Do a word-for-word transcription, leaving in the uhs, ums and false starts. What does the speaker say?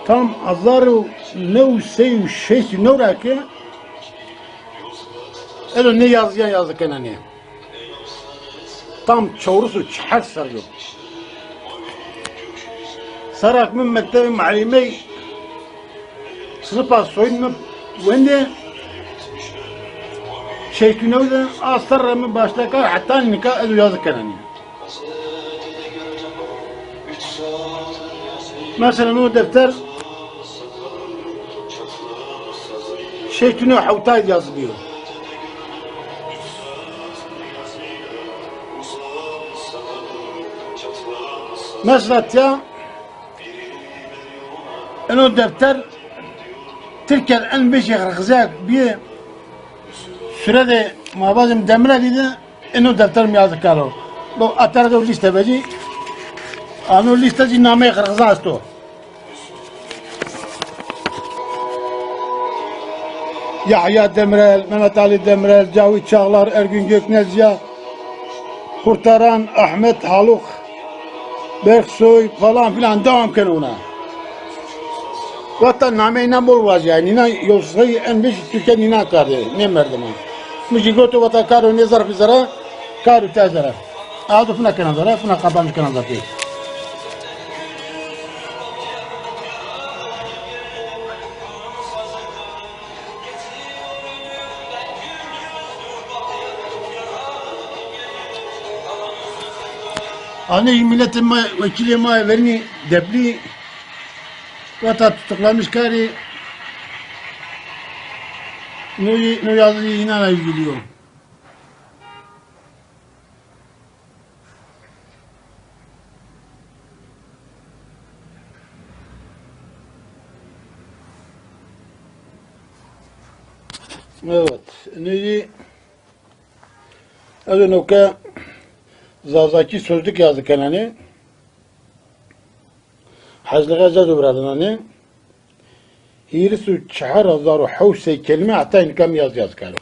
Tam hezar û new sey û şeştî new ra ke ez o nê yazîyan yazî kenanê. Tam çewres û çehar serr o. Serra ke mi mektebê muelîmey sinifa soyîn mi wendê, şeştî new de a serra mi başla kar heta nika ez o yazî kenanê. Mesela no defter şeştî new hewtay yazî bîyo. Mesela tiya eno defter Tirkîya de en beşê xirxizek bîye sure de ma vajim Demirelî de. Eno defter mi yazî karo. Do ater do lîste vecî. Ano lîste zî nameyê xirxizan esto. Yahya Demirel, Mehmet Ali Demirel, Cavit Çağlar, Ergün Göknez ya, Kurtaran, Ahmet Haluk, Berksoy falan filan devam keno ona. Weta nameyê înan bol vajîyay. Nînan yewsey en beşî Tirkîya nînan kardê, nê merdiman. Mi jî goto weta karo nê zerfî zere, karo te zere. Ado fina kena zere, fina kapanc kena zerfî. Anê miletê ma, wekîlê ma verînî Deplî, weta tutuklamiş karî, no, no yazî înan ra yüz elli yo. Evet, neyî ez ê noke Zazakî sözlük yazî kenanê. Hezlixê ez û viradananê. Hîris û çehar hezar û hewt sey kelîme heta nika mi yaz yaz karo.